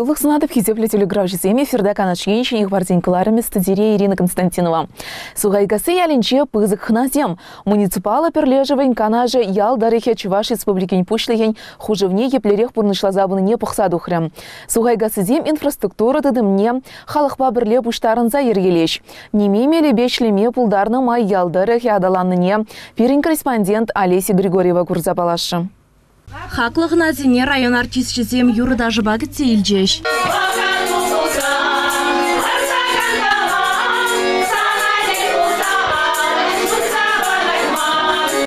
Сывлӑх сунатӑп хисеплӗ телеграфҫӑсем эфирта Канаш ен ҫӗнӗ хыпарсен кӑларӑмӗ студире Ирина Константинова. Сухайкасси ялӗнче пысӑк хӑнасем. Муниципаллӑ пӗрлешӗвӗн Канашӗ ял тӑрӑхӗ Чӑваш Республикин Пуҫлӑхӗн хушӑвне еплерех пурнӑҫласа пынине пӑхса тухрӗ. Сухайкассисем инфраструктура тытӑмне халӑхпа пӗрле пуҫтарӑнса йӗркелеҫ. Ниме мелӗпе ӗҫлеме пултарнӑ май ял тӑрӑхӗ аталаннине пирӗн корреспондент Олеся Григорьева курса паллашрӗ. Хаклӑ хӑнасене район артисчӗсем юрӑ-ташӑпа кӗтсе илчӗҫ.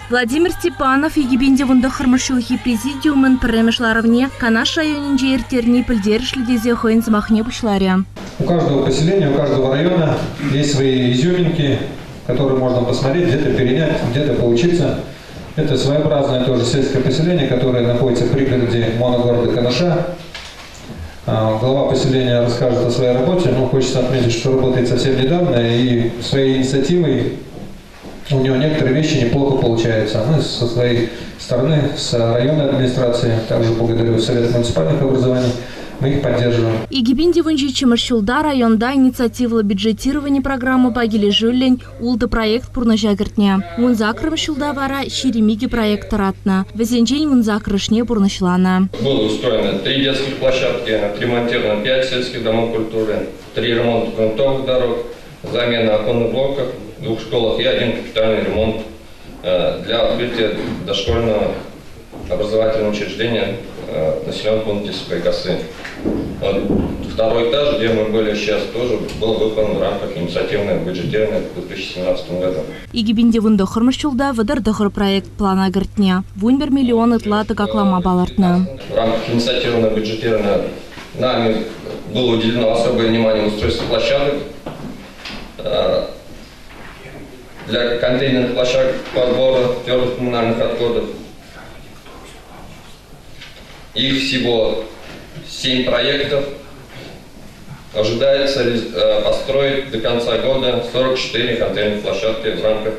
Владимир Степанов 2019 ҫулхи президиумӑн пӗрремӗш ларӑвне Канаш районӗнче ирттерни пӗлтерӗшлӗ тесе хӑйӗн сӑмахне пуҫларӗ. У каждого поселения, у каждого района есть свои изюминки, которые можно посмотреть, где-то перенять, где-то поучиться. Это своеобразное тоже сельское поселение, которое находится в пригороде моногорода Канаша. Глава поселения расскажет о своей работе, но хочется отметить, что работает совсем недавно, и своей инициативой у него некоторые вещи неплохо получаются. Мы со своей стороны, с районной администрации, также благодарю Совет муниципальных образований, мы их поддерживаем. 2017 ҫулта районта инициативлӑ бюджетировани программӑпа килӗшӳллӗн ултӑ проект пурнӑҫа кӗртнӗ. 18-мӗш ҫулта вара 22 проект тӑратнӑ. Вӗсенчен 18-шне пурнӑҫланӑ. Было устроено три детских площадки, отремонтировано пять сельских домов культуры, три ремонта грунтовых дорог, замена оконных блоков в двух школах и один капитальный ремонт для открытия дошкольного образовательного учреждения в населенном пункте Сухайкасы. Второй этаж, где мы были сейчас, тоже был выполнен в рамках инициативного бюджетирования в 2017 году. 2019 ҫулта 39 проект плана кӗртнӗ. 11 миллион ытла тӑкаклама палӑртнӑ. В рамках инициативного бюджетирования нами было уделено особое внимание устройству площадок для контейнерных площадок по сбору твердых коммунальных отходов. Их всего 7 проектов. Ожидается построить до конца года 44 контейнерных площадки в рамках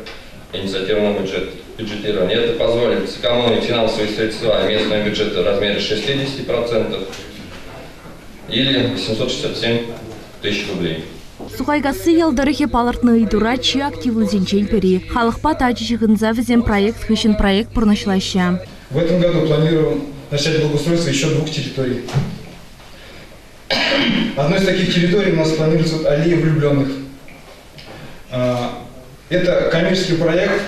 инициативного бюджетирования. Это позволит сэкономить финансовые средства местного бюджета в размере 60% или 867 тысяч рублей. Сухайкасси ял тӑрӑхӗ палӑртнӑ ыйтура чи активлисенчен пӗри. Халӑхпа тачӑ ҫыхӑнса вӗсем проект хыҫҫӑн проект пурнӑҫлаҫҫӗ. В этом году планируем начать благоустройство еще двух территорий. Одной из таких территорий у нас планируется аллея влюбленных. Это коммерческий проект,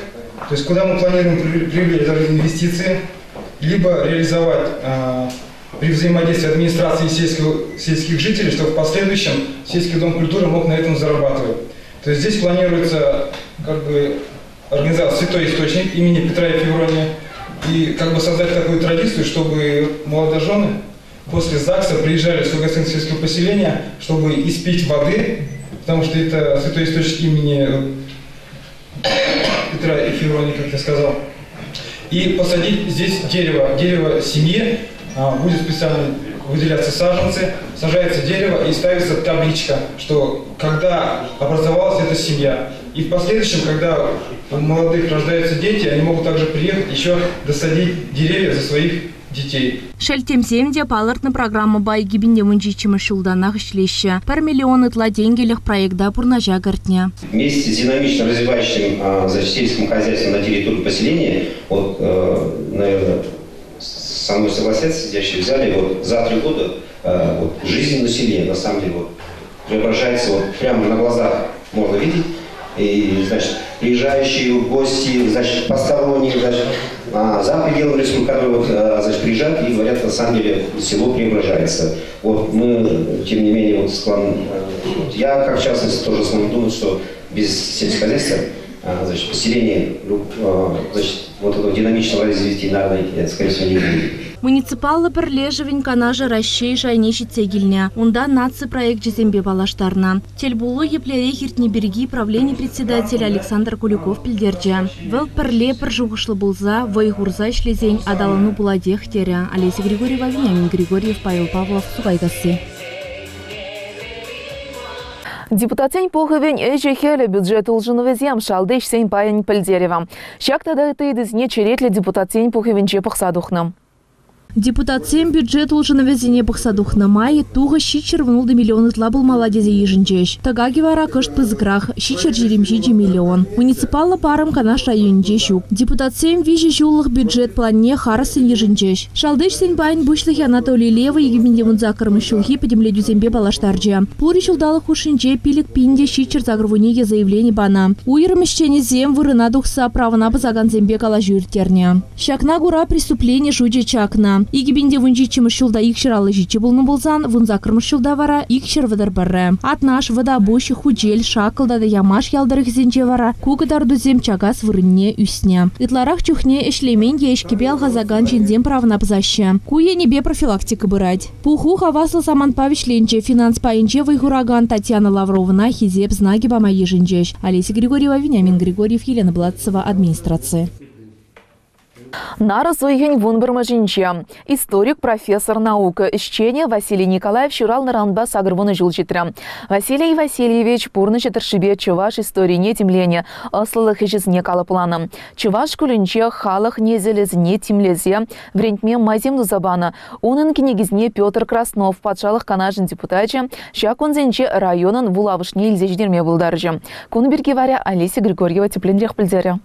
то есть куда мы планируем привлечь даже инвестиции, либо реализовать при взаимодействии администрации и сельских жителей, чтобы в последующем сельский дом культуры мог на этом зарабатывать. То есть здесь планируется как бы организовать святой источник имени Петра и Феврония и как бы создать такую традицию, чтобы молодожены после ЗАГСа приезжали в Сугасинское сельское поселение, чтобы испить воды, потому что это святой источник имени Петра и Феврония, как я сказал, и посадить здесь дерево, дерево семьи, будет специально выделяться саженцы, сажается дерево и ставится табличка, что когда образовалась эта семья. И в последующем, когда у молодых рождаются дети, они могут также приехать еще досадить деревья за своих детей. Шелттемсем те палӑртнӑ программӑпа 2017 ҫултанах ӗҫлеҫҫӗ. 1 миллион ытла тенкӗлӗх проекта пурнӑҫа кӗртнӗ. Вместе с динамично развивающим, значит, сельским хозяйством на территории поселения, вот, наверное, со мной согласятся сидящие в зале, вот за 3 года вот, жизнь населения, на самом деле, вот, преображается вот, прямо на глазах можно видеть. И, значит, приезжающие гости, значит, посторонние, значит, за пределами республики, которые вот, значит, приезжают и говорят, на самом деле, село преображается. Вот мы, тем не менее, вот склон, вот я, как в частности, тоже склонен думать, что без сельскохозяйства, значит, поселение, значит, вот этого динамичного развития, наверное, скорее всего, не будет. Муниципаллӑ пӗрлешӗвӗн Канашӗ Раҫҫей шайне ҫитсе килнӗ. Унта наци проекчӗсемпе паллаштарнӑ. Тӗлпулу еплерех иртнӗ пирки правлени председателӗ Александр Куликов пӗлтерчӗ. Вӑл пӗрле пӗр шухӑшлӑ пулса, вӑй хурса ӗҫлесен аталану пулатех, терӗ. Олеся Григорьева, Вениамин Григорьев, Павел Павлов, Сухайкасси. Депутатсен пухӑвӗн ӗҫӗ-хӗлӗ бюджет улшӑнӑвӗсем шалти ӗҫсен пайӗн пӗлтерӗвӗ. Ҫак тата ытти ыйтусене черетлӗ депутатсен пухӑвӗнче пӑхса тухнӑ. Депутатсем бюджет улшӑнӑвӗсене пӑхса тухнӑ май, тухӑҫ 716 миллион ытла пулмалла тесе йышӑнчӗҫ. Тӑкакӗ вара кӑшт пысӑкрах, 727 миллион. Муниципаллӑ парӑм Канаш районӗнче ҫук. Депутатсем виҫӗ ҫуллӑх бюджет планне харӑссӑн йышӑнчӗҫ. Шалти ӗҫсен пайӗн пуҫлӑхӗ Анатолий Левый 2018 ҫулхи пӗтӗмлетӳсемпе паллаштарчӗ. Пурӗ ҫулталӑк хушшинче 5782 заявлени панӑ. Уйрӑм ӗҫченӗсем вырӑна тухса правӑна пӑсакансемпе калаҫу ирттернӗ. Ҫакна кура преступлени шучӗ чакнӑ. 2017 ҫулта 257 пулнӑ пулсан, 18-мӗш ҫулта вара 231. Атнаш, Вӑтапуҫ, Хучел, Шаккӑл тата Ямаш ял тӑрӑхӗсенче вара ку кӑтартусем чакас вырӑнне ӳснӗ. Ытларах чухне ӗҫлемен е ӗҫкӗпе алхасакан ҫынсем правӑна пӑсаҫҫӗ. Ку енӗпе профилактика пырать. Пуху хаваслӑ самантпа вӗҫленчӗ. Финанс пайӗнче вӑй хуракан Татьяна Лавровӑна хисеп знакӗ пама йышӑнчӗҫ. Олеся Григорьева, Вениамин Григорьев, Елена Бладцева, администраци. Нарӑс уйӑхӗн 11-мӗшӗнче историк, профессор, наука ӗҫченӗ Василий Николаев ҫуралнӑранпа 80 ҫул ҫитрӗ. Василий Васильевич пурнӑҫӗ тӑршшӗпе чӑваш историне тимленӗ, ӑслӑлӑх ӗҫӗсене калӑпланӑ. Чӑваш шкулӗнче халӑх несӗлӗсене тимлесе вӗрентме майсем туса панӑ. Унӑн кӗнекисене Петр Краснов, Патшалӑх Канашӗн депутачӗ, ҫак кунсенче районӑн вулавӑшне илсе ҫитерме пултарчӗ. Кун пирки вара Олеся Григорьева тӗплӗнрех пӗлтерӗ.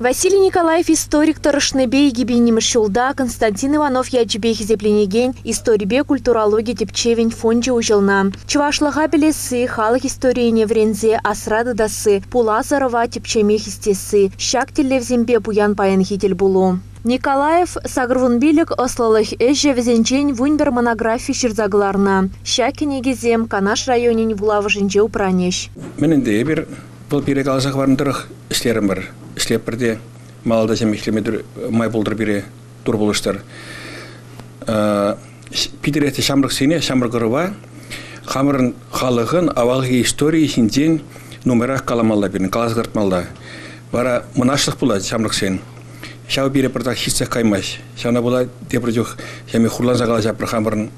Василий Николаев историк тӑрӑшнипе 2000-мӗш ҫулта Константин Иванов ячӗпе хисепленекен историпе культурологи тӗпчевӗн фончӗ уҫӑлнӑ. Чӑвашлӑха пӗлесси, халӑх историне вӗренсе асра тытасси, пулас ӑрӑва тӗпчеме хистесси ҫак тӗллевсемпе пуян паянхи тӗлпулу. Николаев 85 ӑслӑлӑх ӗҫӗ вӗсенчен 11 монографи ҫырса кӑларнӑ. Ҫак кӗнекесем Канаш районӗн вулавӑшӗнче упранӗҫ. Мӗн ӗнтӗ эпир вӑл пире каласа хӑварнӑ тӑрӑх ӗҫлерӗмӗр, ӗҫлетпӗр те. Малалла ӗҫлеме май пултӑр пире, Тур пулӑштӑр. Питӗрех те ҫамрӑксене, ҫамрӑк ӑрӑва хамӑрӑн халӑхӑн авалхи историйӗ ҫинчен нумайрах каламалла пирӗн, каласа кӑтартмалла. Вара мӑнаҫлӑх пулать ҫамрӑксен. Ҫав пире пӑртак ҫитсех каймасть. Ҫавна пула тепӗр чух ҫами хурланса калаҫатпӑр хамӑрӑн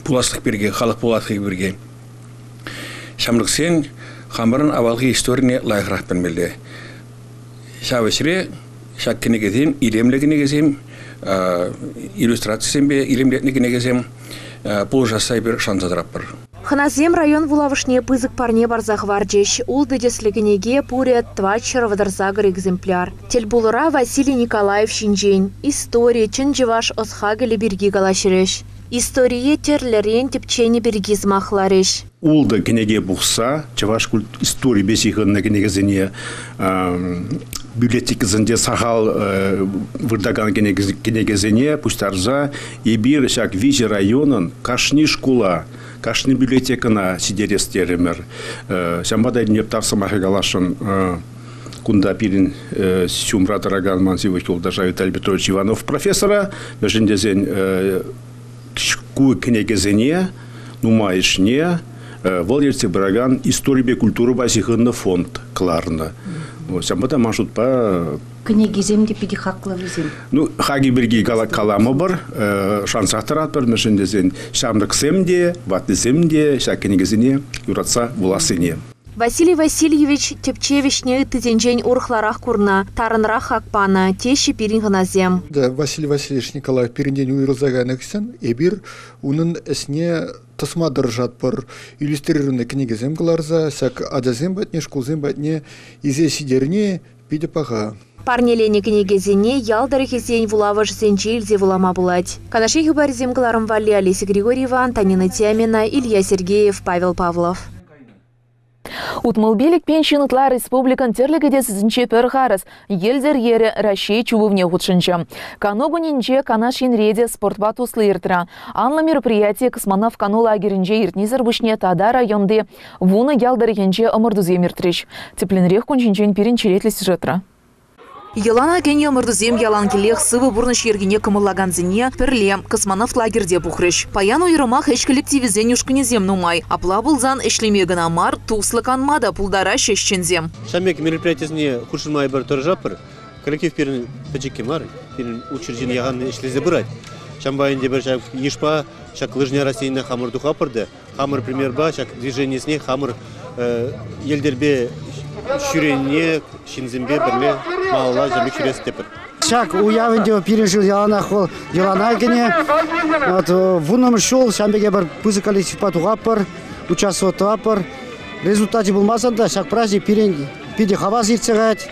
пуласлӑх пирки, халӑх пуласлӑхӗ пирки. Ҫамрӑксен хамӑрӑн авалхи историне лайӑхрах пӗлмелле. Ҫав ӗҫре ҫак кӗнекесем, илемлӗ кӗнекесем, иллюстрацисемпе илемлетнӗ кӗнекесем пулӑшасса эпир шанса тӑратпӑр. Хӑнасем район вулавӑшне пысӑк парне парса хӑварчӗҫ. Ултӑ тӗслӗ кӗнеке пурӗ 438 экземпляр. Тӗлпулура Василий Николаев ҫинчен, истори, чӑн чӑваш ӑс-хакӑлӗ пирки калаҫрӗҫ. Историе тӗрлӗрен тӗпченӗ пирки сӑмахларӗҫ. Ултӑ кӗнеке пухса чӑваш историпе ҫыхӑннӑ кӗнекесене библиотекӑсенче сахал выртакан кӗнекесене пуҫтарса эпир ҫак виҫӗ районӑн кашни шкула, кашни библиотекӑна ҫитерес терӗмӗр. Ҫавӑнпа та тав сӑмахӗ каласшӑн кунта пирӗн ҫумра тӑракан ман ҫывӑх юлташа Виталий Петрович Иванов профессора, мӗншӗн тесен ку кӗнекесене нумайӑшне вӑл ертсе пыракан историпе культурӑпа ҫыхӑннӑ фонд кӑларнӑ. Ҫавӑнпа та ман шутпа Кӗнекисем те питӗ хаклӑ вӗсем. Ну, хакӗ пирки каламӑпӑр, шансах тӑратпӑр, мӗншӗн тесен ҫамрӑксем те, ваттисем те ҫак кӗнекесене юратса вулассине. Василий Васильевич тӗпчев ӗҫне ыттисенчен урӑхларах курнӑ, тарӑнрах хак панӑ, теҫҫӗ пирӗн хӑнасем. Василий Васильевич Николаев пирӗнтен уйрӑлса кайнӑ хыҫҫӑн эпир унӑн ӗҫне тӑсма тӑрӑшатпӑр. Иллюстрированнӑй кӗнекесем кӑларса ҫак ачасем патне, шкулсем патне илсе ҫитерни питӗ паха. Парнеленӗ кӗнекесене ял тӑрӑхӗсен вулавӑшӗсенче илсе вулама пулать. Канашри хыпарсем кӑларӑм валли Олеся Григорьева, Антонина Тямина, Илья Сергеев, Павел Павлов. 65 пин ҫын ытла республикӑн тӗрлӗ кӗтесӗсенче пӗр харӑс йӗлтӗр йӗрӗ Раҫҫей чупӑвне хутшӑнчӗ. Кану кунӗнче Канаш енре те спортпа туслӑ иртрӗ. Анлӑ мероприяти космонавт кану лагерӗнче иртнисӗр пуҫне тата районти 10 ял тӑрӑхӗнче ӑмӑртусем иртрӗҫ. Тӗплӗнрех кун ҫинчен пирӗн черетлӗ сюжетра. Йӑлана кӗнӗ ӑмӑртусем яланхиллех сывӑ пурнӑҫ йӗркине кӑмӑллакансене пӗрле космонавт лагерьте пухрӗҫ. Паян уйрӑмах ӗҫ коллективӗсен ушкӑнӗсем нумай. Апла пулсан ӗҫлеме кӑна мар, туслӑ канма та пултараҫҫӗ ӗҫченсем. Ҫав пек мероприятисене хутшӑнма эпир тӑрӑшатпӑр. Коллектив пирӗн пӗчӗккӗ мар, пирӗн учреждени яхан ӗҫлесе пырать. Ҫавӑнпа ӗнтӗ пӗр ҫак йышпа ҫак лыжня Российӑна хамӑр тухатпӑр та, хамӑр примерпа ҫак движенисене хамӑр йӗлтӗрпе ҫӳренине ҫынсемпе пӗрле малалла ҫамрӑк ҫӳрес тепӗр. Ҫак уяв ӗнтӗ пирӗн яланах вӑл йӑлана кӗнӗ. Вот 10-мӗш ҫул ҫавӑн пекех пӗр пысӑк коллективпа тухатпӑр, участвовать тӑватпӑр. Результачӗ пулмасан та ҫак праздник пирӗн питӗ хавас иртсе каять.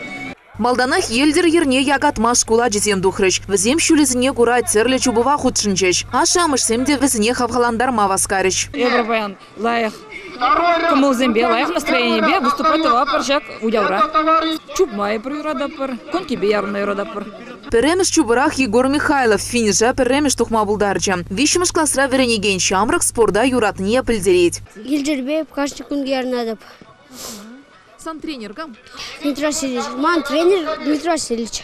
Малтанах йӗлтӗр йӗрне якатма шкул ачисем тухрӗҫ. Вӗсем ҫулӗсене кура тӗрлӗ чупӑва хутшӑнчӗҫ. Ашшӗ-амӑшсем те вӗсене хавхалантарма васкарӗҫ. Эпир паян лайӑх кӑмӑлсемпе, лайӑх настроенипе выступать тӑватпӑр ҫак уявра. Чупма эпир юрататпӑр, конькипе ярӑнма юрататпӑр. Пӗрремӗш чупӑрах Егор Михайлов финиша пӗрремӗш тухма пултарчӗ. 3-мӗш класра вӗренекен ҫамрӑк спорта юратнине пӗлтерет. Йӗлтӗрпе кашни кун ярӑнатӑп. Сам тренер кам? Дмитрий Васильевич. Ман тренер Дмитрий Васильевич.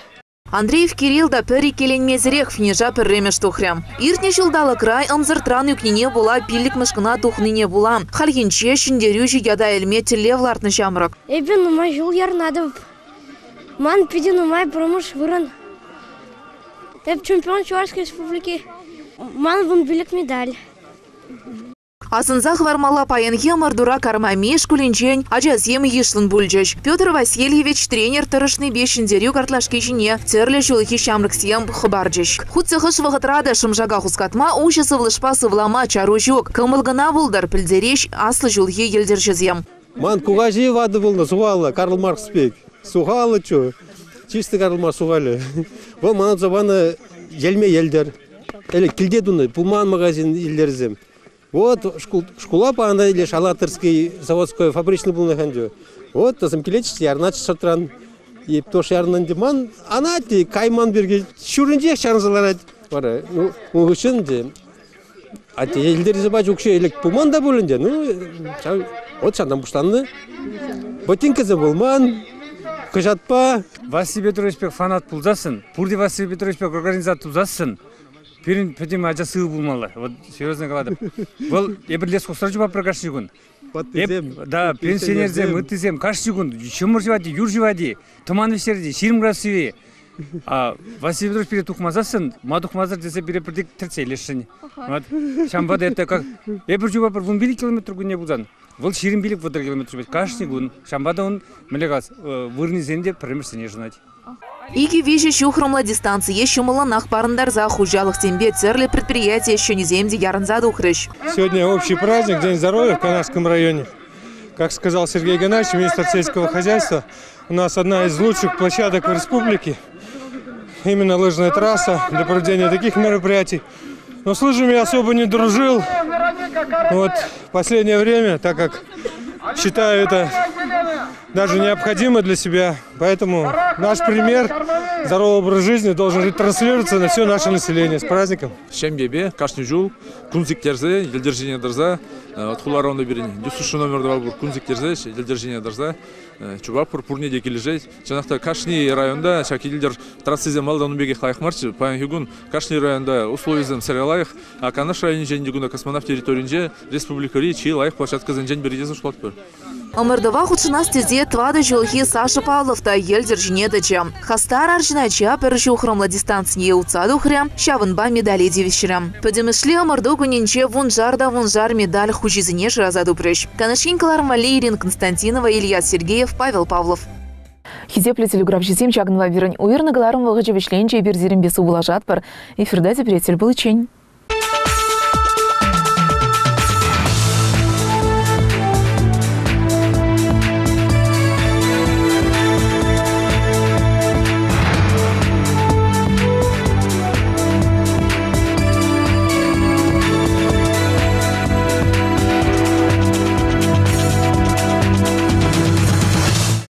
Андреев Кирилл та пӗр иккӗленмесӗрех финиша пӗрремӗш тухрӗ. Иртнӗ ҫулталӑкра ӑнсӑртран ӳкнине пула 5-мӗш кӑна тухнине пула хальхинче ҫӗнтерӳҫӗ ята илме тӗллев лартнӑ ҫамрӑк. Эпӗ нумай ҫул ярӑнатӑп. Ман питӗ нумай пӗрремӗш вырӑн. Эп чемпион Чувашской Республики. Ман 15 медаль. Асӑнса хӑвармалла паянхи ӑмӑртура Кармами шкулӗнчен ачасем йышлӑн пулчӗҫ. Петр Васильевич тренер тӑрӑшнипе ҫӗнтерӳ картлашки ҫине тӗрлӗ ҫулхи ҫамрӑксем хӑпарчӗҫ. Хутсе хӑш вӑхӑтра та шӑмшака хускатма, уҫӑ сывлӑшпа сывлама чару ҫук. Кӑмӑл кӑна пултӑр, пӗлтереҫ аслӑ ҫулхи йӗлтӗрҫӗсем. Ман кукаҫи ватӑ пулнӑ, сухаллӑ, Карл Маркс пек. Сухаллӑ чу, чистый Карл Маркс сухалӗ. Вӑл мана туса панӑ йӗлме йӗлтӗр. Ӗлӗк килте тунӑ, пулман магазин йӗлтӗрсем. Вот шкула панӑ или Шалаторский заводской фабричный пулнӑ ӗнтӗ. Вот тӑсӑм килетчӗ, ярӑнатчӗ сӑртран. И тош ярӑннӑ ӗнтӗ ман анать те кайман пирки ҫурринчех чарӑнса ларать. Вара, ну, ун хыҫҫӑн ӗнтӗ атте йӗлтӗрсе пачӗ укҫа ӗлӗк пулман та пуль ӗнтӗ. Ну, ҫав, вот ҫантан пуҫланнӑ. Ботинкӑсем пулман, кӑҫатпа. Василий Петрович пек фанат пулсассӑн, пурте Василий Петрович пек организатор тусассӑн, пирӗн пӗтӗм ача сывӑ пулмалла. Вот серьезно калатӑп. Вӑл эпир лесхозра чупатпӑр кашни кун. Ваттисем. Да, пенсионерсем, ыттисем кашни кун ҫумӑр ҫӑвать, юр ҫӑвать, тӑман вӗҫтерет, 20 градус сивӗ. А Василий Петрович пире тухмасассӑн, ма тухмасӑр тесе пире пӗртик тӗртсе илесшӗн. Вот. Ҫавӑнпа та это как эпир чупатпӑр 15 километр кунне пулсан, вӑл 25-30 километр чупать кашни кун. Ҫавӑнпа та он, мӗнле калас, вырӑнӗсем те пӗрремӗшсене йышӑнать. 2-3 ҫухрӑмлӑ дистанцие ҫӑмӑллӑнах парӑнтарса хуҫалӑхсемпе тӗрлӗ предприяти ӗҫченӗсем те ярӑнса тухрӗҫ. Сегодня общий праздник, День здоровья в Канашском районе. Как сказал Сергей Геннадьевич, министр сельского хозяйства, у нас одна из лучших площадок в республике. Именно лыжная трасса для проведения таких мероприятий. Но с лыжами я особо не дружил. Вот последнее время, так как считаю это даже необходимо для себя. Поэтому наш пример здорового образа жизни должен транслироваться на все наше население. С праздником! Ҫемьепе кашни ҫул кун сиктерсе, йӗлтӗр ҫине тӑрса, хулара унта пирӗн Дюсуша номер 2 пур, кун сиктерсе, йӗлтӗр ҫине тӑрса чупатпӑр, пурне те килӗшет. Чӑнах та кашни районта ҫак йӗлтӗр трассисем малтан ун пекех лайӑх марччӗ. Паянхи кун кашни районта условисем сӗре лайӑх. А Канаш районӗнче ӗнтӗ кунта космонавт территорийӗнче республикӑри чи лайӑх площадкӑсенчен пӗри тесе шутлатпӑр. Ӑмӑртӑва хутшӑнас тесе 4 ҫулхи Саша Павлов та йӗлтӗр ҫине тӑчӗ. Хастар арҫын ача пӗр ҫухрӑмлӑ дистанцине утса тухрӗ, ҫавӑнпа медале тивӗҫрӗ. Пӗтӗмӗшле ӑмӑрту кунӗнче вуншар та вуншар медаль хуҫисене шыраса тупрӗҫ. Канаш ен кӑларӑм валли Ирина Константинова, Илья Сергеев, Павел Павлов. Хисеплӗ телеграфҫӑсем ҫакӑнпа пирӗн уйӑрнӑ кӑларӑм вӑхӑчӗ вӗҫленчӗ. Эпир сирӗнпе сывпуллашатпӑр. Эфирта тепре тӗл пуличчен.